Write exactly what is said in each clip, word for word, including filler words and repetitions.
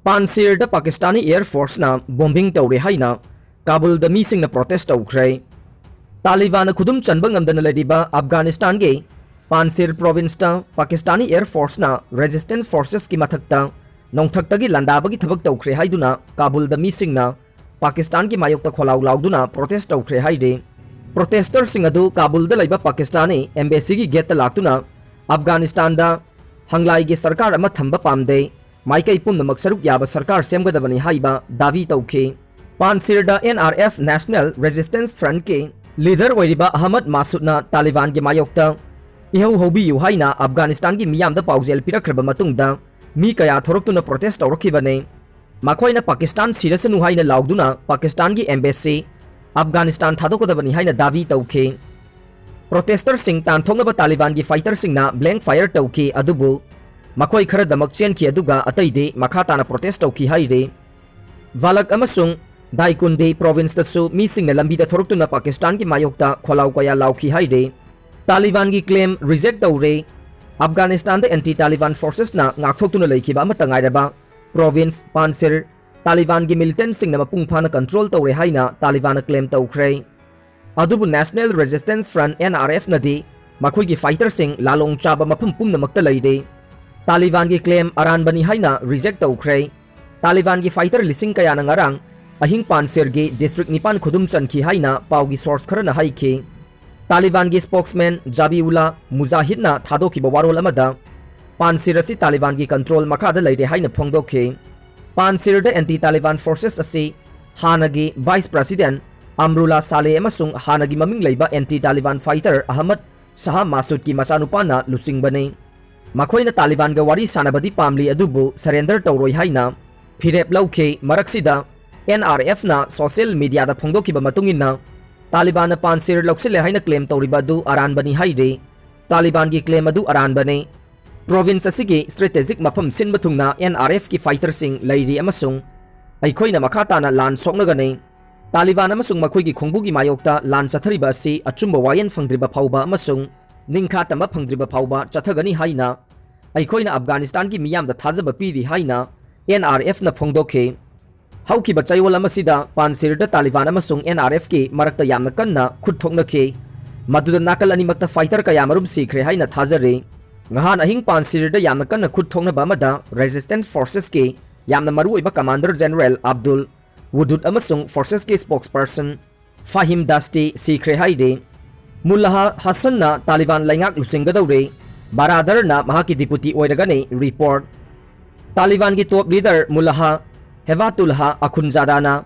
ꯄꯥꯟꯁꯤꯔꯗ ꯄꯥꯀꯤꯁꯇꯥꯅꯤ air ꯐꯣꯔꯁꯅ bombing ꯇꯧꯔꯦ ꯍꯥꯏꯅ ꯀꯥꯕꯨꯜꯗ ꯃꯤꯁꯤꯡꯅ ꯄ꯭ꯔꯣꯇꯦꯁ ꯇꯧꯈ꯭ꯔꯦ꯫ ꯇꯥꯂꯤꯕꯥꯟꯅ ꯈꯨꯗꯨꯝ ꯆꯟꯕ ꯉꯝꯗꯅ ꯂꯩꯔꯤꯕ ꯑꯐꯒꯥꯅꯤꯁꯇꯥꯟꯒꯤ ꯄꯥꯟꯁꯤꯔ ꯄ꯭ꯔꯣꯚꯤꯟꯁꯇ ꯄꯥꯀꯤꯁꯇꯥꯅꯤ ꯑꯦꯌꯔ ꯐꯣꯔꯁꯅ ꯔꯦꯖꯤꯁꯇꯦꯟꯁ ꯐꯣꯔꯁꯦꯁꯀꯤ ꯃꯊꯛꯇ ꯅꯣꯡꯊꯛꯇꯒꯤ ꯂꯥꯟꯗꯥꯕꯒꯤ ꯊꯕꯛ ꯇꯧꯈ꯭ꯔꯦ ꯍꯥꯏꯗꯨꯅ ꯀꯥꯕꯨꯜꯗ ꯃꯤꯁꯤꯡꯅ ꯄꯥꯀꯤꯁꯇꯥꯟꯒꯤ ꯃꯥꯌꯣꯛꯇ ꯈꯣꯜꯂꯥꯎ ꯂꯥꯎꯗꯨꯅ ꯄ꯭ꯔꯣꯇꯦꯁ ꯇꯧꯈ꯭ꯔꯦ ꯍꯥꯏꯔꯤ꯫ ꯄ꯭ꯔꯣꯇꯦꯁꯇꯔꯁꯤꯡ ꯑꯗꯨ ꯀꯥꯕꯨꯜꯗ ꯂꯩꯕ ꯄꯥꯀꯤꯁꯇꯥꯅꯤ ꯑꯦꯝꯕꯦꯁꯤꯒꯤ ꯒꯦꯠꯇ ꯂꯥꯛꯇꯨꯅ ꯑꯐꯒꯥꯅꯤꯁꯇꯥꯟꯗ ꯍꯪꯂꯥꯏꯒꯤ ꯁꯔꯀꯥꯔ ꯑꯃ ꯊꯝꯕ ꯄꯥꯝꯗꯦ, ꯃꯥꯏꯀꯩ ꯄꯨꯝꯅꯃꯛ ꯁꯔꯨꯛ ꯌꯥꯕ ꯁꯔꯀꯥꯔ ꯁꯦꯝꯒꯗꯕꯅꯤ ꯍꯥꯏꯕ ꯗꯥꯕꯤ ꯇꯧꯈꯤ꯫ ꯄꯥꯟꯁꯤꯔꯗ N R F National Resistance Frontꯀꯤ ꯂꯤꯗꯔ ꯑꯣꯏꯔꯤꯕ ꯑꯍꯃꯗ ꯃꯥꯁꯨꯗꯅ ꯇꯥꯂꯤꯕꯥꯟꯒꯤ ꯃꯥꯌꯣꯛꯇ "ꯏꯍꯧ ꯍꯧꯕꯤꯌꯨ" ꯍꯥꯏꯅ ꯑꯐꯒꯥꯅꯤꯁꯇꯥꯟꯒꯤ ꯃꯤꯌꯥꯝꯗ ꯄꯥꯎꯖꯦꯜ ꯄꯤꯔꯛꯈ꯭ꯔꯕ ꯃꯇꯨꯡꯗ ꯃꯤ ꯀꯌꯥ ꯊꯣꯔꯛꯇꯨꯅ ꯄ꯭ꯔꯣꯇꯦꯁ ꯇꯧꯔꯛꯈꯤꯕꯅꯤ꯫ ꯃꯈꯣꯏꯅ "ꯄꯥꯀꯤꯁꯇꯥꯟ ꯁꯤꯔꯁꯅꯨ" ꯍꯥꯏꯅ ꯂꯥꯎꯗꯨꯅ ꯄꯥꯀꯤꯁꯇꯥꯟꯒꯤ ꯑꯦꯝꯕꯦꯁꯤ ꯑꯐꯒꯥꯅꯤꯁꯇꯥꯟ ꯊꯥꯗꯣꯛꯀꯗꯕꯅꯤ ꯍꯥꯏꯅ ꯗꯥꯕꯤ ꯇꯧꯈꯤ꯫ ꯄ꯭ꯔꯣꯇꯦꯁꯇꯔꯁꯤꯡ ꯇꯥꯟꯊꯣꯛꯅꯕ ꯇꯥꯂꯤꯕꯥꯟꯒꯤ ꯐꯥꯏꯇꯔꯁꯤꯡꯅ ꯕ꯭ꯂꯦꯡ ꯐꯥꯌꯔ ꯇꯧꯈꯤ, ꯑꯗꯨꯕꯨ ꯃꯈꯣꯏ ꯈꯔꯗꯃꯛ ꯆꯦꯟꯈꯤ, ꯑꯗꯨꯒ ꯑꯇꯩꯗꯤ ꯃꯈꯥ ꯇꯥꯅ ꯄ꯭ꯔꯣꯇꯦꯁ ꯇꯧꯈꯤ ꯍꯥꯏꯔꯤ꯫ ꯚꯥꯂꯛ ꯑꯃꯁꯨꯡ ꯗꯥꯏꯀꯨꯟꯗꯤ ꯄ꯭ꯔꯣꯚꯤꯟꯁꯇꯁꯨ ꯃꯤꯁꯤꯡꯅ ꯂꯝꯕꯤꯗ ꯊꯣꯔꯛꯇꯨꯅ ꯄꯥꯀꯤꯁꯇꯥꯟꯒꯤ ꯃꯥꯌꯣꯛꯇ ꯈꯣꯜꯂꯥꯎ ꯀꯌꯥ ꯂꯥꯎꯈꯤ ꯍꯥꯏꯔꯤ꯫ ꯇꯥꯂꯤꯕꯥꯟꯒꯤ ꯀ꯭ꯂꯦꯝ ꯔꯤꯖꯦꯛ ꯇꯧꯔꯦ꯫ ꯑꯐꯒꯥꯅꯤꯁꯇꯥꯟꯗ ꯑꯦꯟꯇꯤ ꯇꯥꯂꯤꯕꯥꯟ ꯐꯣꯔꯁꯦꯁꯅ ꯉꯥꯛꯊꯣꯛꯇꯨꯅ ꯂꯩꯈꯤꯕ ꯑꯃꯠꯇ ꯉꯥꯏꯔꯕ ꯄ꯭ꯔꯣꯚꯤꯟꯁ ꯄꯥꯟꯁꯤꯔ ꯇꯥꯂꯤꯕꯥꯟꯒꯤ ꯃꯤꯂꯤꯇꯦꯟꯠꯁꯤꯡꯅ ꯃꯄꯨꯡ ꯐꯥꯅ ꯀꯟꯇ꯭ꯔꯣꯜ ꯇꯧꯔꯦ ꯍꯥꯏꯅ ꯇꯥꯂꯤꯕꯥꯟꯅ ꯀ꯭ꯂꯦꯝ ꯇꯧꯈ꯭ꯔꯦ꯫ ꯑꯗꯨꯕꯨ National Resistance Front, NRFꯅꯗꯤ ꯃꯈꯣꯏꯒꯤ ꯐꯥꯏꯇꯔꯁꯤꯡ ꯂꯥꯂꯣꯡ ꯆꯥꯕ ꯃꯐꯝ ꯄꯨꯝꯅꯃꯛꯇ ꯂꯩꯔꯦ꯫ ꯇꯥꯂꯤꯕꯥꯟꯒꯤ ꯀ꯭ꯂꯦꯝ ꯑꯔꯥꯟꯕꯅꯤ ꯍꯥꯏꯅ ꯔꯤꯖꯦꯛ ꯇꯧꯈ꯭ꯔꯦ꯫ ꯇꯥꯂꯤꯕꯥꯟꯒꯤ ꯐꯥꯏꯇꯔ ꯂꯤꯁꯤꯡ ꯀꯌꯥꯅ ꯉꯔꯥꯡ ꯑꯍꯤꯡ ꯄꯥꯟꯁꯤꯔꯒꯤ ꯗꯤꯁꯇ꯭ꯔꯤꯛ ꯅꯤꯄꯥꯟ ꯈꯨꯗꯨꯝ ꯆꯟꯈꯤ ꯍꯥꯏꯅ ꯄꯥꯎꯒꯤ ꯁꯣꯔꯁ ꯈꯔꯅ ꯍꯥꯏꯈꯤ꯫ ꯇꯥꯂꯤꯕꯥꯟꯒꯤ ꯁ꯭ꯄꯣꯛꯁꯃꯦꯟ ꯖꯥꯕꯤꯎꯂꯥ ꯃꯨꯖꯥꯍꯤꯗꯅ ꯊꯥꯗꯣꯛꯈꯤꯕ ꯋꯥꯔꯣꯜ ꯑꯃꯗ ꯄꯥꯟꯁꯤꯔ ꯑꯁꯤ ꯇꯥꯂꯤꯕꯥꯟꯒꯤ ꯀꯟꯇ꯭ꯔꯣꯜ ꯃꯈꯥꯗ ꯂꯩꯔꯦ ꯍꯥꯏꯅ ꯐꯣꯡꯗꯣꯛꯈꯤ꯫ ꯄꯥꯟꯁꯤꯔꯗ ꯑꯦꯟꯇꯤ ꯇꯥꯂꯤꯕꯥꯟ ꯐꯣꯔꯁꯦꯁ ꯑꯁꯤ ꯍꯥꯟꯅꯒꯤ ꯚꯥꯏꯁ ꯄ꯭ꯔꯦꯁꯤꯗꯦꯟꯠ ꯑꯝꯔꯨꯂꯥ ꯁꯥꯂꯦ ꯑꯃꯁꯨꯡ ꯍꯥꯟꯅꯒꯤ ꯃꯃꯤꯡ ꯂꯩꯕ ꯑꯦꯟꯇꯤ ꯇꯥꯂꯤꯕꯥꯟ ꯐꯥꯏꯇꯔ ꯑꯍꯃꯗ ꯁꯥꯍ ꯃꯥꯁꯨꯗꯀꯤ ꯃꯆꯥꯅꯨꯄꯥꯅ ꯂꯨꯆꯤꯡꯕꯅꯤ꯫ ꯃꯈꯣꯏꯅ ꯇꯥꯂꯤꯕꯥꯟꯒ ꯋꯥꯔꯤ ꯁꯥꯅꯕꯗꯤ ꯄꯥꯝꯂꯤ, ꯑꯗꯨꯕꯨ ꯁꯔꯦꯟꯗꯔ ꯇꯧꯔꯣꯏ ꯍꯥꯏꯅ ꯐꯤꯔꯦꯞ ꯂꯧꯈꯤ꯫ ꯃꯔꯛꯁꯤꯗ, ꯑꯦꯟ ꯑꯥꯔ ꯑꯦꯐꯅ ꯁꯣꯁꯤꯌꯦꯜ ꯃꯤꯗꯤꯌꯥꯗ ꯐꯣꯡꯗꯣꯛꯈꯤꯕ ꯃꯇꯨꯡ ꯏꯟꯅ, ꯇꯥꯂꯤꯕꯥꯟꯅ ꯄꯥꯟꯁꯤꯔ ꯂꯧꯁꯤꯜꯂꯦ ꯍꯥꯏꯅ ꯀ꯭ꯂꯦꯝ ꯇꯧꯔꯤꯕ ꯑꯗꯨ ꯑꯔꯥꯟꯕꯅꯤ ꯍꯥꯏꯔꯤ꯫ ꯇꯥꯂꯤꯕꯥꯟꯒꯤ ꯀ꯭ꯂꯦꯝ ꯑꯗꯨ ꯑꯔꯥꯟꯕꯅꯤ꯫ ꯄ꯭ꯔꯣꯚꯤꯟꯁ ꯑꯁꯤꯒꯤ ꯁ꯭ꯇ꯭ꯔꯦꯇꯦꯖꯤꯛ ꯃꯐꯝ ꯁꯤꯟꯕ ꯊꯨꯡꯅ ꯑꯦꯟ ꯑꯥꯔ ꯑꯦꯐꯀꯤ ꯐꯥꯏꯇꯔꯁꯤꯡ ꯂꯩꯔꯤ ꯑꯃꯁꯨꯡ ꯑꯩꯈꯣꯏꯅ ꯃꯈꯥ ꯇꯥꯅ ꯂꯥꯟ ꯁꯣꯛꯅꯒꯅꯤ꯫ ꯇꯥꯂꯤꯕꯥꯟ ꯑꯃꯁꯨꯡ ꯃꯈꯣꯏꯒꯤ ꯈꯣꯡꯕꯨꯒꯤ ꯃꯥꯌꯣꯛꯇ ꯂꯥꯟ ꯆꯠꯊꯔꯤꯕ ꯑꯁꯤ ꯑꯆꯨꯝꯕ ꯋꯥꯌꯦꯜ ꯐꯪꯗ꯭ꯔꯤꯕ ꯐꯥꯎꯕ ꯑꯃꯁꯨꯡ ꯅꯤꯡꯈꯥ ꯇꯝꯕ ꯐꯪꯗ꯭ꯔꯤꯕ ꯐꯥꯎꯕ ꯆꯠꯊꯒꯅꯤ ꯍꯥꯏꯅ ꯑꯩꯈꯣꯏꯅ ꯑꯐꯒꯥꯅꯤꯁꯇꯥꯟꯒꯤ ꯃꯤꯌꯥꯝꯗ ꯊꯥꯖꯕ ꯄꯤꯔꯤ ꯍꯥꯏꯅ ꯑꯦꯟ ꯑꯥꯔ ꯑꯦꯐꯅ ꯐꯣꯡꯗꯣꯛꯈꯤ꯫ ꯍꯧꯈꯤꯕ ꯆꯌꯣꯜ ꯑꯃꯁꯤꯗ ꯄꯥꯟꯁꯤꯔꯤꯗ ꯇꯥꯂꯤꯕꯥꯟ ꯑꯃꯁꯨꯡ ꯑꯦꯟ ꯑꯥꯔ ꯑꯦꯐꯀꯤ ꯃꯔꯛꯇ ꯌꯥꯝꯅ ꯀꯟꯅ ꯈꯨꯠ ꯊꯣꯛꯅꯈꯤ꯫ ꯃꯗꯨꯗ ꯅꯥꯀꯜ ꯑꯅꯤꯃꯛꯇ ꯐꯥꯏꯇꯔ ꯀꯌꯥꯃꯔꯨꯝ ꯁꯤꯈ꯭ꯔꯦ ꯍꯥꯏꯅ ꯊꯥꯖꯔꯤ꯫ ꯉꯍꯥꯟ ꯑꯍꯤꯡ ꯄꯥꯟꯁꯤꯔꯤꯗ ꯌꯥꯝꯅ ꯀꯟꯅ ꯈꯨꯠ ꯊꯣꯛꯅꯕ ꯑꯃꯗ ꯔꯦꯖꯤꯁꯇꯦꯟꯁ ꯐꯣꯔꯁꯦꯁꯀꯤ ꯌꯥꯝꯅ ꯃꯔꯨꯑꯣꯏꯕ ꯀꯃꯥꯟꯗꯔ ꯖꯦꯅꯔꯦꯜ ꯑꯕꯗꯨꯜ ꯋꯨꯗꯨꯗ ꯑꯃꯁꯨꯡ ꯐꯣꯔꯁꯦꯁꯀꯤ ꯁ꯭ꯄꯣꯛꯁꯄꯔꯁꯟ ꯐꯥꯍꯤꯝ ꯗꯥꯁꯇꯤ ꯁꯤꯈ꯭ꯔꯦ ꯍꯥꯏꯔꯤ꯫ ꯃꯨꯜꯂꯥꯍ ꯍꯥꯁꯟꯅ ꯇꯥꯂꯤꯕꯥꯟ ꯂꯩꯉꯥꯛ ꯂꯨꯆꯤꯡꯒꯗꯧꯔꯦ꯫ ꯕꯔꯥꯗꯔꯅ ꯃꯍꯥꯛꯀꯤ ꯗꯤꯄꯨꯇꯤ ꯑꯣꯏꯔꯒꯅꯤ꯫ ꯔꯤꯄꯣꯔꯠ꯫ ꯇꯥꯂꯤꯕꯥꯟꯒꯤ ꯇꯣꯞ ꯂꯤꯗꯔ ꯃꯨꯜꯂꯥꯍ ꯍꯦꯕꯥꯇꯨꯜꯂꯥꯍ ꯑꯈꯨꯟꯖꯥꯗꯥꯅ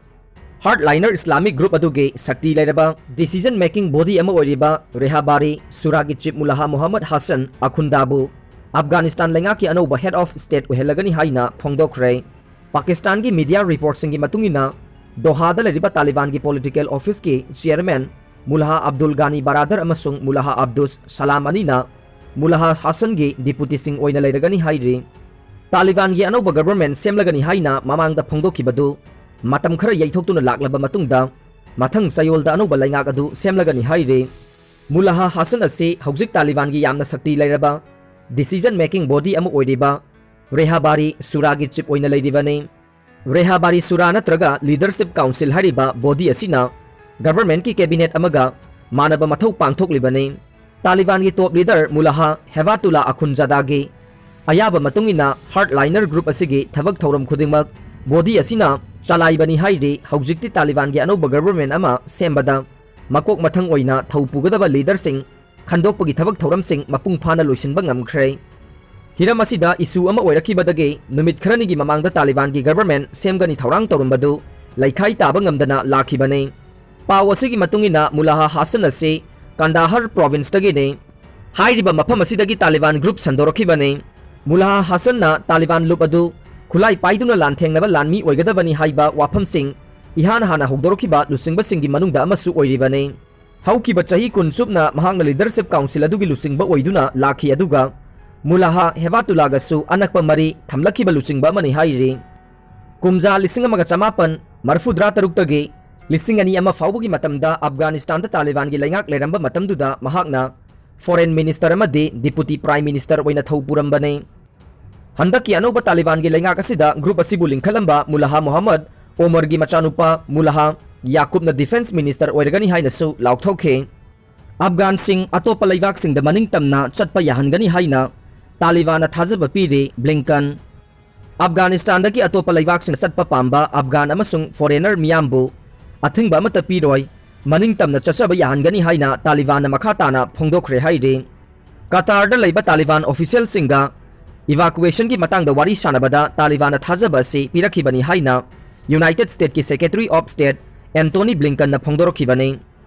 ꯍꯥꯔꯗꯂꯥꯏꯅꯔ ꯏꯁꯂꯥꯃꯤꯛ ꯒ꯭ꯔꯨꯞ ꯑꯗꯨꯒꯤ ꯁꯛꯇꯤ ꯂꯩꯔꯕ ꯗꯤꯁꯤꯖꯟ ꯃꯦꯀꯤꯡ ꯕꯣꯗꯤ ꯑꯃ ꯑꯣꯏꯔꯤꯕ ꯔꯦꯍꯥꯕꯥꯔꯤ ꯁꯨꯔꯥꯒꯤ ꯆꯤꯞ ꯃꯨꯜꯂꯥꯍ ꯃꯨꯍꯝꯃꯗ ꯍꯥꯁꯟ ꯑꯈꯨꯟꯗꯥꯕꯨ ꯑꯐꯒꯥꯅꯤꯁꯇꯥꯟ ꯂꯩꯉꯥꯛꯀꯤ ꯑꯅꯧꯕ ꯍꯦꯗ ꯑꯣꯐ ꯁ꯭ꯇꯦꯠ ꯑꯣꯏꯍꯜꯂꯒꯅꯤ ꯍꯥꯏꯅ ꯐꯣꯡꯗꯣꯛꯈ꯭ꯔꯦ꯫ ꯄꯥꯀꯤꯁꯇꯥꯟꯒꯤ ꯃꯤꯗꯤꯌꯥ ꯔꯤꯄꯣꯔꯠꯁꯤꯡꯒꯤ ꯃꯇꯨꯡ ꯏꯟꯅ, ꯗꯣꯍꯥꯗ ꯂꯩꯔꯤꯕ ꯇꯥꯂꯤꯕꯥꯟꯒꯤ ꯄꯣꯂꯤꯇꯤꯀꯦꯜ ꯑꯣꯐꯤꯁꯀꯤ ꯆꯤꯌꯔꯃꯦꯟ ꯃꯨꯂꯥꯍ ꯑꯕꯗꯨꯜ ꯒꯥꯅꯤ ꯕꯔꯥꯗꯔ ꯑꯃꯁꯨꯡ ꯃꯨꯂꯥꯍ ꯑꯕꯗꯨꯁ ꯁꯂꯥꯝ ꯑꯅꯤꯅ ꯃꯨꯂꯥꯍ ꯍꯥꯁꯟꯒꯤ ꯗꯤꯄꯨꯇꯤꯁꯤꯡ ꯑꯣꯏꯅ ꯂꯩꯔꯒꯅꯤ ꯍꯥꯏꯔꯤ꯫ ꯇꯥꯂꯤꯕꯥꯟꯒꯤ ꯑꯅꯧꯕ ꯒꯕꯔꯃꯦꯟ ꯁꯦꯝꯂꯒꯅꯤ ꯍꯥꯏꯅ ꯃꯃꯥꯡꯗ ꯐꯣꯡꯗꯣꯛꯈꯤꯕꯗꯨ ꯃꯇꯝ ꯈꯔ ꯌꯩꯊꯣꯛꯇꯨꯅ ꯂꯥꯛꯂꯕ ꯃꯇꯨꯡꯗ, ꯃꯊꯪ ꯆꯌꯣꯜꯗ ꯑꯅꯧꯕ ꯂꯩꯉꯥꯛ ꯑꯗꯨ ꯁꯦꯝꯂꯒꯅꯤ ꯍꯥꯏꯔꯤ꯫ ꯃꯨꯂꯥꯍ ꯍꯥꯁꯟ ꯑꯁꯤ ꯍꯧꯖꯤꯛ ꯇꯥꯂꯤꯕꯥꯟꯒꯤ ꯌꯥꯝꯅ ꯁꯛꯇꯤ ꯂꯩꯔꯕ ꯗꯤꯁꯤꯖꯟ ꯃꯦꯀꯤꯡ ꯕꯣꯗꯤ ꯑꯃ ꯑꯣꯏꯔꯤꯕ ꯔꯦꯍꯥꯕꯥꯔꯤ ꯁꯨꯔꯥꯒꯤ ꯆꯤꯞ ꯑꯣꯏꯅ ꯂꯩꯔꯤꯕꯅꯤ꯫ ꯔꯦꯍꯥꯕꯥꯔꯤ ꯁꯨꯔꯥ ꯅꯠꯇ꯭ꯔꯒ ꯂꯤꯗꯔꯁꯤꯞ ꯀꯥꯎꯟꯁꯤꯜ ꯍꯥꯏꯔꯤꯕ ꯕꯣꯗꯤ ꯑꯁꯤꯅ ꯒꯕꯔꯃꯦꯟꯠꯀꯤ ꯀꯦꯕꯤꯅꯦꯠ ꯑꯃꯒ ꯃꯥꯟꯅꯕ ꯃꯊꯧ ꯄꯥꯡꯊꯣꯛꯂꯤꯕꯅꯤ꯫ ꯇꯥꯂꯤꯕꯥꯟꯒꯤ ꯇꯣꯞ ꯂꯤꯗꯔ ꯃꯨꯂꯥꯍ ꯍꯦꯕꯥꯇꯨꯂꯥ ꯑꯈꯨꯟꯖꯥꯗꯥꯒꯤ ꯑꯌꯥꯕ ꯃꯇꯨꯡ ꯏꯟꯅ ꯍꯥꯔꯗꯂꯥꯏꯅꯔ ꯒ꯭ꯔꯨꯞ ꯑꯁꯤꯒꯤ ꯊꯕꯛ ꯊꯧꯔꯝ ꯈꯨꯗꯤꯡꯃꯛ ꯕꯣꯗꯤ ꯑꯁꯤꯅ ꯆꯂꯥꯏꯕꯅꯤ ꯍꯥꯏꯔꯤ꯫ ꯍꯧꯖꯤꯛꯇꯤ ꯇꯥꯂꯤꯕꯥꯟꯒꯤ ꯑꯅꯧꯕ ꯒꯕꯔꯃꯦꯟꯠ ꯑꯃ ꯁꯦꯝꯕꯗ ꯃꯀꯣꯛ ꯃꯊꯪ ꯑꯣꯏꯅ ꯊꯧ ꯄꯨꯒꯗꯕ ꯂꯤꯗꯔꯁꯤꯡ ꯈꯟꯗꯣꯛꯄꯒꯤ ꯊꯕꯛ ꯊꯧꯔꯝꯁꯤꯡ ꯃꯄꯨꯡ ꯐꯥꯅ ꯂꯣꯏꯁꯤꯟꯕ ꯉꯝꯈ꯭ꯔꯦ꯫ ꯍꯤꯔꯝ ꯑꯁꯤꯗ ꯏꯁꯨ ꯑꯃ ꯑꯣꯏꯔꯛꯈꯤꯕꯗꯒꯤ ꯅꯨꯃꯤꯠ ꯈꯔꯅꯤꯒꯤ ꯃꯃꯥꯡꯗ ꯇꯥꯂꯤꯕꯥꯟꯒꯤ ꯒꯕꯔꯃꯦꯟꯠ ꯁꯦꯝꯒꯅꯤ ꯊꯧꯔꯥꯡ ꯇꯧꯔꯝꯕꯗꯨ ꯂꯩꯈꯥꯏ ꯇꯥꯕ ꯉꯝꯗꯅ ꯂꯥꯛꯈꯤꯕꯅꯤ꯫ ꯄꯥꯎ ꯑꯁꯤꯒꯤ ꯃꯇꯨꯡ ꯏꯟꯅ ꯃꯨꯂꯥꯍ ꯍꯥꯁꯟ ꯑꯁꯤ ꯀꯟꯗꯥꯍꯔ ꯄ꯭ꯔꯣꯚꯤꯟꯁꯇꯒꯤꯅꯤ꯫ ꯍꯥꯏꯔꯤꯕ ꯃꯐꯝ ꯑꯁꯤꯗꯒꯤ ꯇꯥꯂꯤꯕꯥꯟ ꯒ꯭ꯔꯨꯞ ꯁꯟꯗꯣꯔꯛꯈꯤꯕꯅꯤ꯫ ꯃꯨꯂꯥꯍ ꯍꯥꯁꯟꯅ ꯇꯥꯂꯤꯕꯥꯟ ꯂꯨꯞ ꯑꯗꯨ ꯈꯨꯠꯂꯥꯏ ꯄꯥꯏꯗꯨꯅ ꯂꯥꯟꯊꯦꯡꯅꯕ ꯂꯥꯟꯃꯤ ꯑꯣꯏꯒꯗꯕꯅꯤ ꯍꯥꯏꯕ ꯋꯥꯐꯝꯁꯤꯡ ꯏꯍꯥꯟ ꯍꯥꯟꯅ ꯍꯧꯗꯣꯔꯛꯈꯤꯕ ꯂꯨꯆꯤꯡꯕꯁꯤꯡꯒꯤ ꯃꯅꯨꯡꯗ ꯑꯃꯁꯨ ꯑꯣꯏꯔꯤꯕꯅꯤ꯫ ꯍꯧꯈꯤꯕ ꯆꯍꯤ ꯀꯨꯟ ꯆꯨꯞꯅ ꯃꯍꯥꯛꯅ ꯂꯤꯗꯔꯁꯤꯞ ꯀꯥꯎꯟꯁꯤꯜ ꯑꯗꯨꯒꯤ ꯂꯨꯆꯤꯡꯕ ꯑꯣꯏꯗꯨꯅ ꯂꯥꯛꯈꯤ, ꯑꯗꯨꯒ ꯃꯨꯂꯥꯍ ꯍꯦꯕꯥꯇꯨꯂꯥꯒꯁꯨ ꯑꯅꯛꯄ ꯃꯔꯤ ꯊꯝꯂꯛꯈꯤꯕ ꯂꯨꯆꯤꯡꯕ ꯑꯃꯅꯤ ꯍꯥꯏꯔꯤ꯫ ꯀꯨꯝꯖꯥ ꯂꯤꯁꯤꯡ ꯑꯃꯒ ꯆꯃꯥꯄꯟ ꯃꯔꯤꯐꯨꯇꯔꯥ ꯇꯔꯨꯛꯇꯒꯤ ꯂꯤꯁꯤꯡ ꯑꯅꯤ ꯑꯃ ꯐꯥꯎꯕꯒꯤ ꯃꯇꯝꯗ ꯑꯐꯒꯥꯅꯤꯁꯇꯥꯟꯗ ꯇꯥꯂꯤꯕꯥꯟꯒꯤ ꯂꯩꯉꯥꯛ ꯂꯩꯔꯝꯕ ꯃꯇꯝꯗꯨꯗ ꯃꯍꯥꯛꯅ ꯐꯣꯔꯦꯟ ꯃꯤꯅꯤꯁꯇꯔ ꯑꯃꯗꯤ ꯗꯤꯄꯨꯇꯤ ꯄ꯭ꯔꯥꯏꯝ ꯃꯤꯅꯤꯁꯇꯔ ꯑꯣꯏꯅ ꯊꯧ ꯄꯨꯔꯝꯕꯅꯤ꯫ ꯍꯟꯗꯛꯀꯤ ꯑꯅꯧꯕ ꯇꯥꯂꯤꯕꯥꯟꯒꯤ ꯂꯩꯉꯥꯛ ꯑꯁꯤꯗ ꯒ꯭ꯔꯨꯞ ꯑꯁꯤꯕꯨ ꯂꯤꯡꯈꯠꯂꯝꯕ ꯃꯨꯂꯥꯍꯥ ꯃꯣꯍꯝꯃꯗ ꯑꯣꯃꯔꯒꯤ ꯃꯆꯥꯅꯨꯄꯥ ꯃꯨꯂꯥꯍꯥ ꯌꯥꯀꯨꯕꯅ ꯗꯤꯐꯦꯟꯁ ꯃꯤꯅꯤꯁꯇꯔ ꯑꯣꯏꯔꯒꯅꯤ ꯍꯥꯏꯅꯁꯨ ꯂꯥꯎꯊꯣꯛꯈꯤ꯫ ꯑꯐꯒꯥꯟꯁꯤꯡ ꯑꯇꯣꯞꯄ ꯂꯩꯕꯥꯛꯁꯤꯡꯗ ꯃꯅꯤꯡ ꯇꯝꯅ ꯆꯠꯄ ꯌꯥꯍꯟꯒꯅꯤ ꯍꯥꯏꯅ ꯇꯥꯂꯤꯕꯥꯟꯅ ꯊꯥꯖꯕ ꯄꯤꯔꯤ꯫ ꯕ꯭ꯂꯤꯡꯀꯟ꯫ ꯑꯐꯒꯥꯅꯤꯁꯇꯥꯟꯗꯒꯤ ꯑꯇꯣꯞꯄ ꯂꯩꯕꯥꯛꯁꯤꯡꯗ ꯆꯠꯄ ꯄꯥꯝꯕ ꯑꯐꯒꯥꯟ ꯑꯃꯁꯨꯡ ꯐꯣꯔꯦꯅꯔ ꯃꯤꯌꯥꯝꯕꯨ ꯑꯊꯤꯡꯕ ꯑꯃꯠꯇ ꯄꯤꯔꯣꯏ, ꯃꯅꯤꯡ ꯇꯝꯅ ꯆꯠꯆꯕ ꯌꯥꯍꯟꯒꯅꯤ ꯍꯥꯏꯅ ꯇꯥꯂꯤꯕꯥꯟꯅ ꯃꯈꯥ ꯇꯥꯅ ꯐꯣꯡꯗꯣꯛꯈ꯭ꯔꯦ ꯍꯥꯏꯔꯤ꯫ ꯀꯇꯥꯔꯗ ꯂꯩꯕ ꯇꯥꯂꯤꯕꯥꯟ ꯑꯣꯐꯤꯁꯤꯌꯦꯜꯁꯤꯡꯒ ꯏꯚꯥꯀꯨꯋꯦꯁꯟꯒꯤ ꯃꯇꯥꯡꯗ ꯋꯥꯔꯤ ꯁꯥꯟꯅꯕꯗ ꯇꯥꯂꯤꯕꯥꯟꯅ ꯊꯥꯖꯕ ꯑꯁꯤ ꯄꯤꯔꯛꯈꯤꯕꯅꯤ ꯍꯥꯏꯅ ꯌꯨꯅꯥꯏꯇꯦꯗ ꯁ꯭ꯇꯦꯠꯀꯤ ꯁꯦꯀ꯭ꯔꯦꯇꯔꯤ ꯑꯣꯐ ꯁ꯭ꯇꯦꯠ ꯑꯦꯟꯇꯣꯅꯤ ꯕ꯭ꯂꯤꯡꯀꯟꯅ ꯐꯣꯡꯗꯣꯔꯛꯈꯤꯕꯅꯤ꯫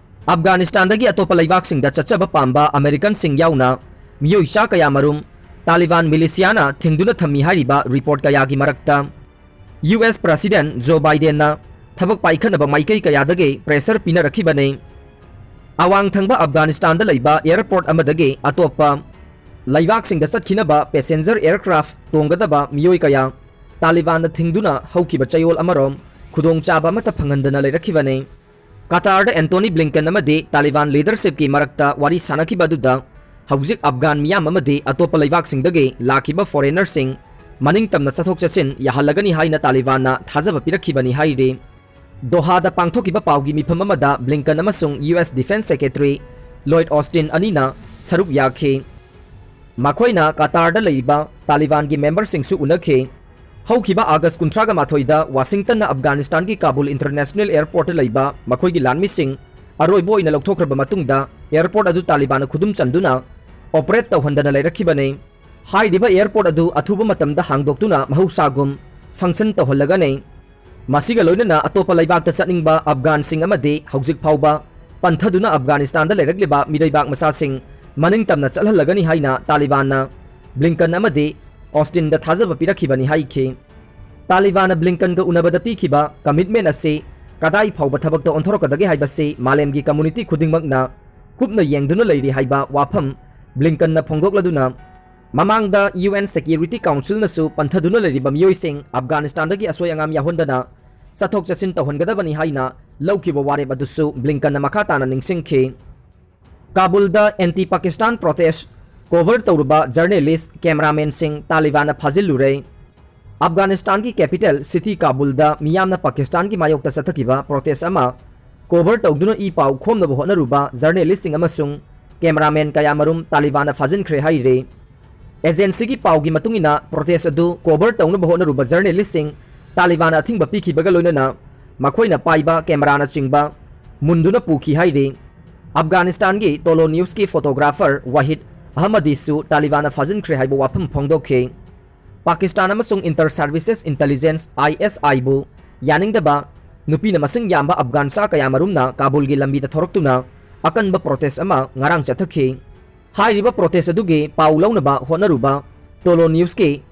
ꯑꯐꯒꯥꯅꯤꯁꯇꯥꯟꯗꯒꯤ ꯑꯇꯣꯞꯄ ꯂꯩꯕꯥꯛꯁꯤꯡꯗ ꯆꯠꯆꯕ ꯄꯥꯝꯕ ꯑꯃꯦꯔꯤꯀꯟꯁꯤꯡ ꯌꯥꯎꯅ ꯃꯤꯑꯣꯏ ꯆꯥ ꯀꯌꯥꯃꯔꯨꯝ ꯇꯥꯂꯤꯕꯥꯟ ꯃꯤꯂꯤꯁꯤꯌꯥꯅ ꯊꯤꯡꯗꯨꯅ ꯊꯝꯃꯤ ꯍꯥꯏꯔꯤꯕ ꯔꯤꯄꯣꯔꯠ ꯀꯌꯥꯒꯤ ꯃꯔꯛꯇ, ꯌꯨ ꯑꯦꯁ ꯄ꯭ꯔꯁꯤꯗꯦꯟꯠ ꯖꯣ ꯕꯥꯏꯗꯦꯟꯅ ꯊꯕꯛ ꯄꯥꯏꯈꯠꯅꯕ ꯃꯥꯏꯀꯩ ꯀꯌꯥꯗꯒꯤ ꯄ꯭ꯔꯦꯁꯔ ꯄꯤꯅꯔꯛꯈꯤꯕꯅꯤ꯫ ꯑꯋꯥꯡ ꯊꯪꯕ ꯑꯐꯒꯥꯅꯤꯁꯇꯥꯟꯗ ꯂꯩꯕ ꯑꯦꯌꯔꯄꯣꯔꯠ ꯑꯃꯗꯒꯤ ꯑꯇꯣꯞꯄ ꯂꯩꯕꯥꯛꯁꯤꯡꯗ ꯆꯠꯈꯤꯅꯕ ꯄꯦꯁꯦꯟꯖꯔ ꯑꯦꯌꯔꯀ꯭ꯔꯥꯐ ꯇꯣꯡꯒꯗꯕ ꯃꯤꯑꯣꯏ ꯀꯌꯥ ꯇꯥꯂꯤꯕꯥꯟꯅ ꯊꯤꯡꯗꯨꯅ ꯍꯧꯈꯤꯕ ꯆꯌꯣꯜ ꯑꯃꯔꯣꯝ ꯈꯨꯗꯣꯡꯆꯥꯕ ꯑꯃꯠꯇ ꯐꯪꯍꯟꯗꯅ ꯂꯩꯔꯛꯈꯤꯕꯅꯤ꯫ ꯀꯇꯥꯔꯗ ꯑꯦꯟꯇꯣꯅꯤ ꯕ꯭ꯂꯤꯡꯀꯟ ꯑꯃꯗꯤ ꯇꯥꯂꯤꯕꯥꯟ ꯂꯤꯗꯔꯁꯤꯞꯀꯤ ꯃꯔꯛꯇ ꯋꯥꯔꯤ ꯁꯥꯟꯅꯈꯤꯕ ꯑꯗꯨꯗ ꯍꯧꯖꯤꯛ ꯑꯐꯒꯥꯟ ꯃꯤꯌꯥꯝ ꯑꯃꯗꯤ ꯑꯇꯣꯞꯄ ꯂꯩꯕꯥꯛꯁꯤꯡꯗꯒꯤ ꯂꯥꯛꯈꯤꯕ ꯐꯣꯔꯦꯅꯔꯁꯤꯡ ꯃꯅꯤꯡ ꯇꯝꯅ ꯆꯠꯊꯣꯛ ꯆꯠꯁꯤꯟ ꯌꯥꯍꯜꯂꯒꯅꯤ ꯍꯥꯏꯅ ꯇꯥꯂꯤꯕꯥꯟꯅ ꯊꯥꯖꯕ ꯄꯤꯔꯛꯈꯤꯕꯅꯤ ꯍꯥꯏꯔꯤ꯫ ꯗꯣꯍꯥꯗ ꯄꯥꯡꯊꯣꯛꯈꯤꯕ ꯄꯥꯎꯒꯤ ꯃꯤꯐꯝ ꯑꯃꯗ ꯕ꯭ꯂꯤꯡꯀꯟ ꯑꯃꯁꯨꯡ ꯌꯨ ꯑꯦꯁ ꯗꯤꯐꯦꯟꯁ ꯁꯦꯀ꯭ꯔꯦꯇꯔꯤ ꯂꯣꯏꯗ ꯑꯣꯁꯇꯤꯟ ꯑꯅꯤꯅ ꯁꯔꯨꯛ ꯌꯥꯈꯤ꯫ ꯃꯈꯣꯏꯅ ꯀꯇꯥꯔꯗ ꯂꯩꯔꯤꯕ ꯇꯥꯂꯤꯕꯥꯟꯒꯤ ꯃꯦꯝꯕꯔꯁꯤꯡꯁꯨ ꯎꯅꯈꯤ꯫ ꯍꯧꯈꯤꯕ ꯑꯥꯒꯁ ꯀꯨꯟꯊ꯭ꯔꯥꯒ ꯃꯥꯊꯣꯏꯗ ꯋꯥꯁꯤꯡꯇꯟꯅ ꯑꯐꯒꯥꯅꯤꯁꯇꯥꯟꯒꯤ ꯀꯥꯕꯨꯜ ꯏꯟꯇꯔꯅꯦꯁꯅꯦꯜ ꯑꯦꯌꯔꯄꯣꯔꯠꯇ ꯂꯩꯕ ꯃꯈꯣꯏꯒꯤ ꯂꯥꯟꯃꯤꯁꯤꯡ ꯑꯔꯣꯏꯕ ꯑꯣꯏꯅ ꯂꯧꯊꯣꯛꯈ꯭ꯔꯕ ꯃꯇꯨꯡꯗ ꯑꯦꯌꯔꯄꯣꯔꯠ ꯑꯗꯨ ꯇꯥꯂꯤꯕꯥꯟꯅ ꯈꯨꯗꯨꯝ ꯆꯟꯗꯨꯅ ꯑꯣꯄꯔꯦꯠ ꯇꯧꯍꯟꯗꯅ ꯂꯩꯔꯛꯈꯤꯕꯅꯤ꯫ ꯍꯥꯏꯔꯤꯕ ꯑꯦꯌꯔꯄꯣꯔꯠ ꯑꯗꯨ ꯑꯊꯨꯕ ꯃꯇꯝꯗ ꯍꯥꯡꯗꯣꯛꯇꯨꯅ ꯃꯍꯧꯁꯥꯒꯨꯝ ꯐꯪꯁꯟ ꯇꯧꯍꯜꯂꯒꯅꯤ꯫ ꯃꯁꯤꯒ ꯂꯣꯏꯅꯅ ꯑꯇꯣꯞꯄ ꯂꯩꯕꯥꯛꯇ ꯆꯠꯅꯤꯡꯕ ꯑꯐꯒꯥꯟꯁꯤꯡ ꯑꯃꯗꯤ ꯍꯧꯖꯤꯛ ꯐꯥꯎꯕ ꯄꯟꯊꯗꯨꯅ ꯑꯐꯒꯥꯅꯤꯁꯇꯥꯟꯗ ꯂꯩꯔꯛꯂꯤꯕ ꯃꯤꯔꯩꯕꯥꯛ ꯃꯆꯥꯁꯤꯡ ꯃꯅꯤꯡ ꯇꯝꯅ ꯆꯠꯍꯜꯂꯒꯅꯤ ꯍꯥꯏꯅ ꯇꯥꯂꯤꯕꯥꯟꯅ ꯕ꯭ꯂꯤꯡꯀꯟ ꯑꯃꯗꯤ ꯑꯣꯁꯇꯤꯟꯗ ꯊꯥꯖꯕ ꯄꯤꯔꯛꯈꯤꯕꯅꯤ ꯍꯥꯏꯈꯤ꯫ ꯇꯥꯂꯤꯕꯥꯟꯅ ꯕ꯭ꯂꯤꯡꯀꯟꯒ ꯎꯅꯕꯗ ꯄꯤꯈꯤꯕ ꯀꯃꯤꯠꯃꯦꯟ ꯑꯁꯤ ꯀꯗꯥꯏ ꯐꯥꯎꯕ ꯊꯕꯛꯇ ꯑꯣꯟꯊꯣꯔꯛꯀꯗꯒꯦ ꯍꯥꯏꯕꯁꯤ ꯃꯥꯂꯦꯝꯒꯤ ꯀꯝꯃꯨꯅꯤꯇꯤ ꯈꯨꯗꯤꯡꯃꯛꯅ ꯀꯨꯞꯅ ꯌꯦꯡꯗꯨꯅ ꯂꯩꯔꯤ ꯍꯥꯏꯕ ꯋꯥꯐꯝ ꯕ꯭ꯂꯤꯡꯀꯟꯅ ꯐꯣꯡꯗꯣꯛꯂꯗꯨꯅ, ꯃꯃꯥꯡꯗ ꯌꯨ ꯑꯦꯟ ꯁꯦꯀ꯭ꯌꯨꯔꯤꯇꯤ ꯀꯥꯎꯟꯁꯤꯜꯅꯁꯨ ꯄꯟꯊꯗꯨꯅ ꯂꯩꯔꯤꯕ ꯃꯤꯑꯣꯏꯁꯤꯡ ꯑꯐꯒꯥꯅꯤꯁꯇꯥꯟꯗꯒꯤ ꯑꯁꯣꯏ ꯑꯉꯥꯝ ꯌꯥꯎꯍꯟꯗꯅ ꯆꯠꯊꯣꯛ ꯆꯠꯁꯤꯟ ꯇꯧꯍꯟꯒꯗꯕꯅꯤ ꯍꯥꯏꯅ ꯂꯧꯈꯤꯕ ꯋꯥꯔꯦꯞ ꯑꯗꯨꯁꯨ ꯕ꯭ꯂꯤꯡꯀꯟꯅ ꯃꯈꯥ ꯇꯥꯅ ꯅꯤꯡꯁꯤꯡꯈꯤ꯫ ꯀꯥꯕꯨꯜꯗ ꯑꯦꯟꯇꯤ ꯄꯥꯀꯤꯁꯇꯥꯟ ꯄ꯭ꯔꯣꯇꯦꯁ ꯀꯣꯚꯔ ꯇꯧꯔꯨꯕ ꯖꯔꯅꯦꯂꯤꯁ, ꯀꯦꯃꯦꯔꯥꯃꯦꯟꯁꯤꯡ ꯇꯥꯂꯤꯕꯥꯟꯅ ꯐꯥꯖꯤꯜꯂꯨꯔꯦ꯫ ꯑꯐꯒꯥꯅꯤꯁꯇꯥꯟꯒꯤ ꯀꯦꯄꯤꯇꯦꯜ ꯁꯤꯇꯤ ꯀꯥꯕꯨꯜꯗ ꯃꯤꯌꯥꯝꯅ ꯄꯥꯀꯤꯁꯇꯥꯟꯒꯤ ꯃꯥꯌꯣꯛꯇ ꯆꯠꯊꯈꯤꯕ ꯄ꯭ꯔꯣꯇꯦꯁ ꯑꯃ ꯀꯣꯚꯔ ꯇꯧꯗꯨꯅ ꯏ ꯄꯥꯎ ꯈꯣꯝꯅꯕ ꯍꯣꯠꯅꯔꯨꯕ ꯖꯔꯅꯦꯂꯤꯁꯁꯤꯡ ꯑꯃꯁꯨꯡ ꯀꯦꯃꯦꯔꯥꯃꯦꯟ ꯀꯌꯥꯃꯔꯨꯝ ꯇꯥꯂꯤꯕꯥꯟꯅ ꯐꯥꯖꯤꯟꯈ꯭ꯔꯦ ꯍꯥꯏꯔꯤ꯫ ꯑꯦꯖꯦꯟꯁꯤꯒꯤ ꯄꯥꯎꯒꯤ ꯃꯇꯨꯡ ꯏꯟꯅ, ꯄ꯭ꯔꯣꯇꯦꯁ ꯑꯗꯨ ꯀꯣꯚꯔ ꯇꯧꯅꯕ ꯍꯣꯠꯅꯔꯨꯕ ꯖꯔꯅꯦꯂꯤꯁꯁꯤꯡ ꯇꯥꯂꯤꯕꯥꯟꯅ ꯑꯊꯤꯡꯕ ꯄꯤꯈꯤꯕꯒ ꯂꯣꯏꯅꯅ ꯃꯈꯣꯏꯅ ꯄꯥꯏꯕ ꯀꯦꯃꯦꯔꯥꯅꯆꯤꯡꯕ ꯃꯨꯟꯗꯨꯅ ꯄꯨꯈꯤ ꯍꯥꯏꯔꯤ꯫ ꯑꯐꯒꯥꯅꯤꯁꯇꯥꯟꯒꯤ ꯇꯣꯂꯣ ꯅ꯭ꯌꯨꯁꯀꯤ ꯐꯣꯇꯣꯒ꯭ꯔꯥꯐꯔ ꯋꯥꯍꯤꯗ ꯑꯍꯃꯗꯤꯁꯨ ꯇꯥꯂꯤꯕꯥꯟꯅ ꯐꯥꯖꯤꯟꯈ꯭ꯔꯦ ꯍꯥꯏꯕ ꯋꯥꯐꯝ ꯐꯣꯡꯗꯣꯛꯈꯤ꯫ ꯄꯥꯀꯤꯁꯇꯥꯟ ꯑꯃꯁꯨꯡ ꯏꯟꯇꯔ ꯁꯔꯚꯤꯁꯦꯁ ꯏꯟꯇꯦꯂꯤꯖꯦꯟꯁ, ISI, ꯕꯨ ꯌꯥꯅꯤꯡꯗꯕ ꯅꯨꯄꯤꯅ ꯃꯁꯤꯡ ꯌꯥꯝꯕ ꯑꯐꯒꯥꯟ ꯁꯥ ꯀꯌꯥꯃꯔꯨꯝꯅ ꯀꯥꯕꯨꯜꯒꯤ ꯂꯝꯕꯤꯗ ꯊꯣꯔꯛꯇꯨꯅ ꯑꯀꯟꯕ ꯄ꯭ꯔꯣꯇꯦꯁ ꯑꯃ ꯉꯔꯥꯡ ꯆꯠꯊꯈꯤ꯫ ꯍꯥꯏꯔꯤꯕ ꯄ꯭ꯔꯣꯇꯦꯁ ꯑꯗꯨꯒꯤ ꯄꯥꯎ ꯂꯧꯅꯕ ꯍꯣꯠꯅꯔꯨꯕ ꯇꯣꯂꯣ ꯅ꯭ꯌꯨꯁꯀꯤ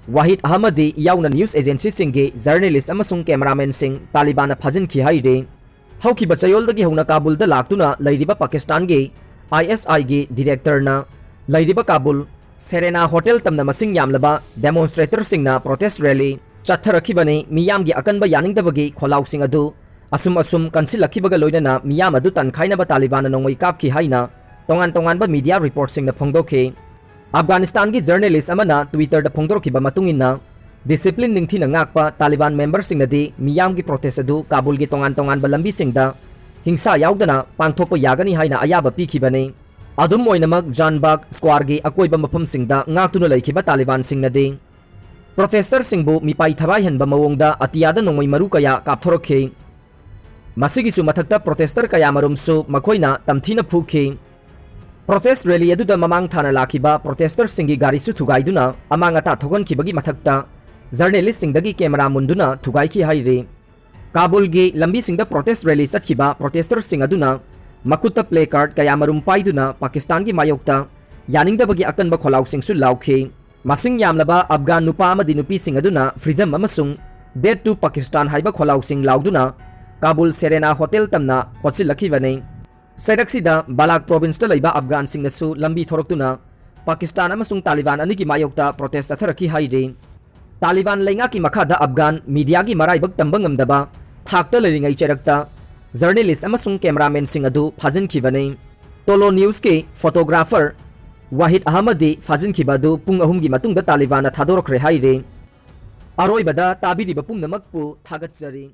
ꯋꯥꯍꯤꯗ ꯑꯍꯃꯗꯤ ꯌꯥꯎꯅ ꯅ꯭ꯌꯨꯁ ꯑꯦꯖꯦꯟꯁꯤꯁꯤꯡꯒꯤ ꯖꯔꯅꯦꯂꯤꯁ ꯑꯃꯁꯨꯡ ꯀꯦꯃꯦꯔꯥꯃꯦꯟꯁꯤꯡ ꯇꯥꯂꯤꯕꯥꯟꯅ ꯐꯥꯖꯤꯟꯈꯤ ꯍꯥꯏꯔꯤ꯫ ꯍꯧꯈꯤꯕ ꯆꯌꯣꯜꯗꯒꯤ ꯍꯧꯅ ꯀꯥꯕꯨꯜꯗ ꯂꯥꯛꯇꯨꯅ ꯂꯩꯔꯤꯕ ꯄꯥꯀꯤꯁꯇꯥꯟꯒꯤ ISI ꯒꯤ ꯗꯤꯔꯦꯛꯇꯔꯅ ꯂꯩꯔꯤꯕ ꯀꯥꯕꯨꯜ ꯁꯦꯔꯦꯅꯥ ꯍꯣꯇꯦꯜ ꯇꯝꯅ ꯃꯁꯤꯡ ꯌꯥꯝꯂꯕ ꯗꯦꯃꯣꯟꯁꯇ꯭ꯔꯦꯇꯔꯁꯤꯡꯅ ꯄ꯭ꯔꯣꯇꯦꯁ ꯔꯦꯂꯤ ꯆꯠꯊꯔꯛꯈꯤꯕꯅꯤ꯫ ꯃꯤꯌꯥꯝꯒꯤ ꯑꯀꯟꯕ ꯌꯥꯅꯤꯡꯗꯕꯒꯤ ꯈꯣꯜꯂꯥꯎꯁꯤꯡ ꯑꯗꯨ ꯑꯁꯨꯝ ꯑꯁꯨꯝ ꯀꯟꯁꯤꯜꯂꯛꯈꯤꯕꯒ ꯂꯣꯏꯅꯅ ꯃꯤꯌꯥꯝ ꯑꯗꯨ ꯇꯥꯟꯈꯥꯏꯅꯕ ꯇꯥꯂꯤꯕꯥꯟꯅ ꯅꯣꯡꯃꯩ ꯀꯥꯞꯈꯤ ꯍꯥꯏꯅ ꯇꯣꯉꯥꯟ ꯇꯣꯉꯥꯟꯕ ꯃꯤꯗꯤꯌꯥ ꯔꯤꯄꯣꯔꯠꯁꯤꯡꯅ ꯐꯣꯡꯗꯣꯛꯈꯤ꯫ ꯑꯐꯒꯥꯅꯤꯁꯇꯥꯟꯒꯤ ꯖꯔꯅꯦꯂꯤꯁ ꯑꯃꯅ Twitter ꯗ ꯐꯣꯡꯗꯣꯔꯛꯈꯤꯕ ꯃꯇꯨꯡ ꯏꯟꯅ, ꯗꯤꯁꯤꯄ꯭ꯂꯤꯟ ꯅꯤꯡꯊꯤꯅ ꯉꯥꯛꯄ ꯇꯥꯂꯤꯕꯥꯟ ꯃꯦꯝꯕꯔꯁꯤꯡꯅꯗꯤ ꯃꯤꯌꯥꯝꯒꯤ ꯄ꯭ꯔꯣꯇꯦꯁ ꯑꯗꯨ ꯀꯥꯕꯨꯜꯒꯤ ꯇꯣꯉꯥꯟ ꯇꯣꯉꯥꯟꯕ ꯂꯝꯕꯤꯁꯤꯡꯗ ꯍꯤꯡꯁꯥ ꯌꯥꯎꯗꯅ ꯄꯥꯡꯊꯣꯛꯄ ꯌꯥꯒꯅꯤ ꯍꯥꯏꯅ ꯑꯌꯥꯕ ꯄꯤꯈꯤꯕꯅꯤ꯫ ꯑꯗꯨꯝ ꯑꯣꯏꯅꯃꯛ, ꯖꯥꯟꯕꯥꯒ ꯁ꯭ꯀ꯭ꯋꯥꯔꯒꯤ ꯑꯀꯣꯏꯕ ꯃꯐꯝꯁꯤꯡꯗ ꯉꯥꯛꯇꯨꯅ ꯂꯩꯈꯤꯕ ꯇꯥꯂꯤꯕꯥꯟꯁꯤꯡꯅꯗꯤ ꯄ꯭ꯔꯣꯇꯦꯁꯇꯔꯁꯤꯡꯕꯨ ꯃꯤꯄꯥꯏ ꯊꯕꯥꯏꯍꯟꯕ ꯃꯑꯣꯡꯗ ꯑꯇꯤꯌꯥꯗ ꯅꯣꯡꯃꯩ ꯃꯔꯨ ꯀꯌꯥ ꯀꯥꯞꯊꯣꯔꯛꯈꯤ꯫ ꯃꯁꯤꯒꯤꯁꯨ ꯃꯊꯛꯇ, ꯄ꯭ꯔꯣꯇꯦꯁꯇꯔ ꯀꯌꯥꯃꯔꯨꯝꯁꯨ ꯃꯈꯣꯏꯅ ꯇꯝꯊꯤꯅ ꯐꯨꯈꯤ꯫ ꯄ꯭ꯔꯣꯇꯦꯁ ꯔꯦꯂꯤ ꯑꯗꯨꯗ ꯃꯃꯥꯡ ꯊꯥꯅ ꯂꯥꯛꯈꯤꯕ ꯄ꯭ꯔꯣꯇꯦꯁꯇꯔꯁꯤꯡꯒꯤ ꯒꯥꯔꯤꯁꯨ ꯊꯨꯒꯥꯏꯗꯨꯅ ꯑꯃꯥꯡ ꯑꯇꯥ ꯊꯣꯛꯍꯟꯈꯤꯕꯒꯤ ꯃꯊꯛꯇ, ꯖꯔꯅꯦꯂꯤꯁꯁꯤꯡꯗꯒꯤ ꯀꯦꯃꯦꯔꯥ ꯃꯨꯟꯗꯨꯅ ꯊꯨꯒꯥꯏꯈꯤ ꯍꯥꯏꯔꯤ꯫ ꯀꯥꯕꯨꯜꯒꯤ ꯂꯝꯕꯤꯁꯤꯡꯗ ꯄ꯭ꯔꯣꯇꯦꯁ ꯔꯦꯂꯤ ꯆꯠꯈꯤꯕ ꯄ꯭ꯔꯣꯇꯦꯁꯇꯔꯁꯤꯡ ꯑꯗꯨꯅ ꯃꯈꯨꯠꯇ ꯄ꯭ꯂꯦ ꯀꯥꯔꯗ ꯀꯌꯥꯃꯔꯨꯝ ꯄꯥꯏꯗꯨꯅ ꯄꯥꯀꯤꯁꯇꯥꯟꯒꯤ ꯃꯥꯌꯣꯛꯇ ꯌꯥꯅꯤꯡꯗꯕꯒꯤ ꯑꯀꯟꯕ ꯈꯣꯜꯂꯥꯎꯁꯤꯡꯁꯨ ꯂꯥꯎꯈꯤ꯫ ꯃꯁꯤꯡ ꯌꯥꯝꯂꯕ ꯑꯐꯒꯥꯟ ꯅꯨꯄꯥ ꯑꯃꯗꯤ ꯅꯨꯄꯤꯁꯤꯡ ꯑꯗꯨꯅ "Freedom" ꯑꯃꯁꯨꯡ "Death to Pakistan" ꯍꯥꯏꯕ ꯈꯣꯜꯂꯥꯎꯁꯤꯡ ꯂꯥꯎꯗꯨꯅ ꯀꯥꯕꯨꯜ ꯁꯦꯔꯦꯅꯥ ꯍꯣꯇꯦꯜ ꯇꯝꯅ ꯍꯣꯠꯆꯤꯜꯂꯛꯈꯤꯕꯅꯤ꯫ ꯆꯩꯔꯛꯁꯤꯗ ꯕꯥꯂꯥꯛ ꯄ꯭ꯔꯣꯚꯤꯟꯁꯇ ꯂꯩꯕ ꯑꯐꯒꯥꯟꯁꯤꯡꯅꯁꯨ ꯂꯝꯕꯤ ꯊꯣꯔꯛꯇꯨꯅ ꯄꯥꯀꯤꯁꯇꯥꯟ ꯑꯃꯁꯨꯡ ꯇꯥꯂꯤꯕꯥꯟ ꯑꯅꯤꯒꯤ ꯃꯥꯌꯣꯛꯇ ꯄ꯭ꯔꯣꯇꯦꯁ ꯆꯠꯊꯔꯛꯈꯤ ꯍꯥꯏꯔꯤ꯫ ꯇꯥꯂꯤꯕꯥꯟ ꯂꯩꯉꯥꯛꯀꯤ ꯃꯈꯥꯗ ꯑꯐꯒꯥꯟ ꯃꯤꯗꯤꯌꯥꯒꯤ ꯃꯔꯥꯏꯕꯛ ꯇꯝꯕ ꯉꯝꯗꯕ ꯊꯥꯛꯇ ꯂꯩꯔꯤꯉꯩ ꯆꯩꯔꯛꯇ ꯖꯔꯅꯦꯂꯤꯁ ꯑꯃꯁꯨꯡ ꯀꯦꯃꯦꯔꯥꯃꯦꯟꯁꯤꯡ ꯑꯗꯨ ꯐꯥꯖꯤꯟꯈꯤꯕꯅꯤ꯫ ꯇꯣꯂꯣ ꯅ꯭ꯌꯨꯁꯀꯤ ꯐꯣꯇꯣꯒ꯭ꯔꯥꯐꯔ ꯋꯥꯍꯤꯗ ꯑꯍꯃꯗꯤ ꯐꯥꯖꯤꯟꯈꯤꯕ ꯑꯗꯨ ꯄꯨꯡ ꯑꯍꯨꯝꯒꯤ ꯃꯇꯨꯡꯗ ꯇꯥꯂꯤꯕꯥꯟꯅ ꯊꯥꯗꯣꯔꯛꯈ꯭ꯔꯦ ꯍꯥꯏꯔꯤ꯫ ꯑꯔꯣꯏꯕꯗ ꯇꯥꯕꯤꯔꯤꯕ ꯄꯨꯝꯅꯃꯛꯄꯨ ꯊꯥꯒꯠꯆꯔꯤ꯫